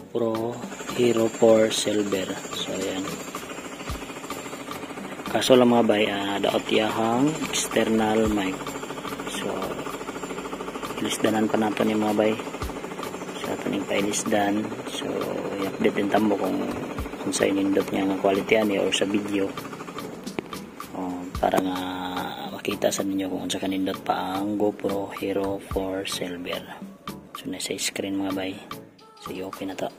GoPro Hero 4 Silver. So ayan, kaso lang mga bay, daot yahang external mic. So ilisdanan pa nato ni mga bay, so ato ning pailisdan. So i-update din tambo kung sa inindot niya nga quality ani or sa video, para nga makita sa ninyo kung sa kanindot pa ang GoPro Hero 4 Silver. So nasa screen mga bay. Sige, okay na to.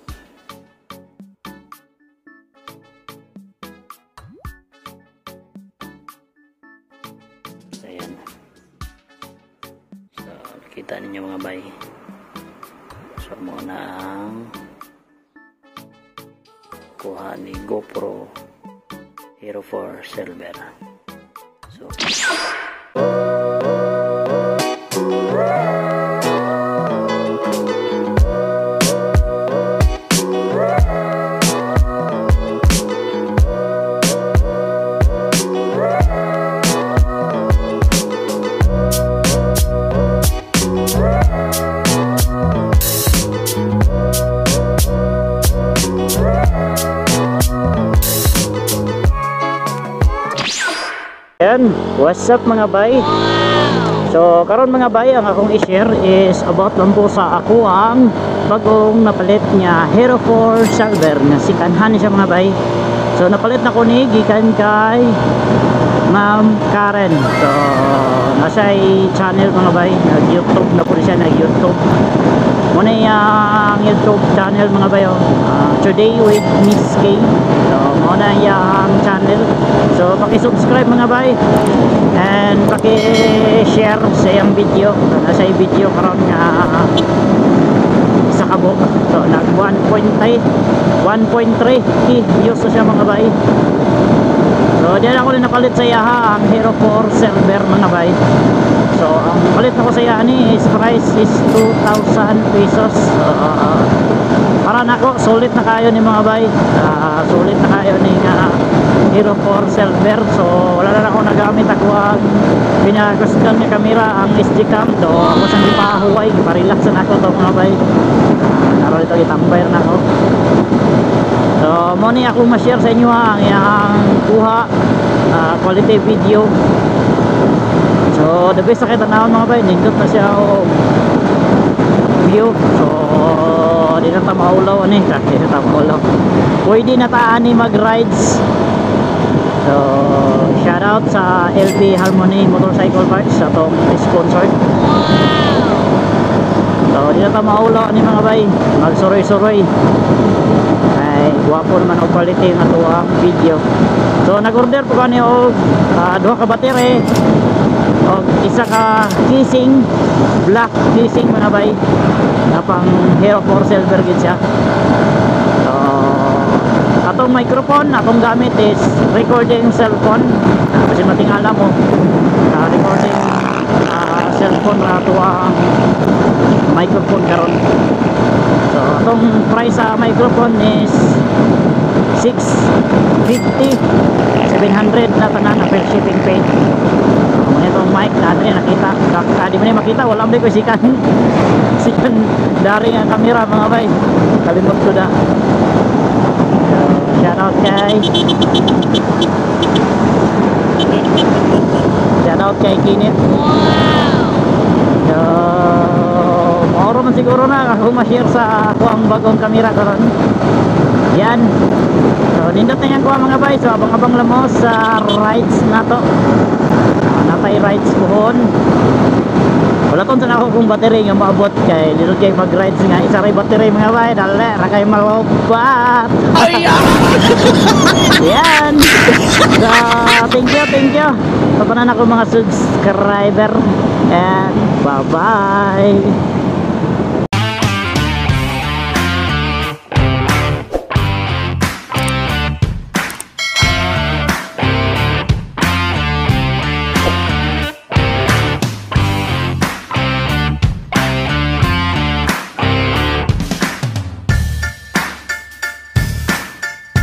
So ayan, so nakita ninyo mga bay. So muna ang kuha ni GoPro Hero 4 Silver. So Ayan, what's up mga bay? So karon mga bay, ang akong i-share is about lang po sa ako ang bagong napalit niya Hero 4 Silver na sikanhan siya mga bay. So napalit na ko ni gikan kay Ma'am Karen. So nasa channel mga bay, nag-YouTube na po siya, nag-YouTube. Muna yung YouTube channel mga bay, Today with Miss K. So muna yung channel. So paki-subscribe mga bay and paki-share sa yung video. So nasa yung video karon nga isa kabo. So nag 1.3 views siya mga bay. So diyan ako rin napalit sa yaha ang Hero 4 Silver mga bay. So ang palit ako sa yaha ni is price is 2,000 pesos. Para nako sulit na kayo ni mga bay. Sulit na kayo ni Hero 4 Silver. So wala na ako nagamit. Ako ang pinagustan ng camera ang SD cam. So ako sa ipahuway, iparelax na ako to mga bay. Naroon ito itambay na ako. So muna ako ma-share sa inyo ang kuha quality video. So the best na kita naon mga bay, nindot na siya view. So di na ta maulaw ani, kasi na ta maulaw. Pwede na ta ani mag-rides. So shout out sa LP Harmony Motorcycle Parts sa tong sponsor. So di na ta maulaw ani mga bay, magsuroy-suroy. Ay guwapo naman og quality nga tuwa video. So nag-order po kani og duha ka battery og isa ka casing, black casing mga bay, na pang Hero 4 Silver gid siya. So atong microphone atong gamit is recording cellphone, kasi matingala mo recording cellphone na tuwa ang microphone karon. So atong price sa microphone is 650, 700 na tanan na per shipping paid. Itong mic na rin nakita, di mo na makita, wala mo ko sikan daring ang camera mga bay, kalimot ko na. So shout out kay Kinit. So mauro man siguro na ako ma-share sa ako ang bagong camera karon. Yan, so nindot na yan ko mga bay. So abang-abang lamo sa rides na to. Natay rides pohon. Wala tong sana ako kung battery nga maabot kay dito kay mag-rides nga isa ray battery mga bay, dali ra kay malobat. Yan. So thank you. Papanan ako mga subscriber and bye bye.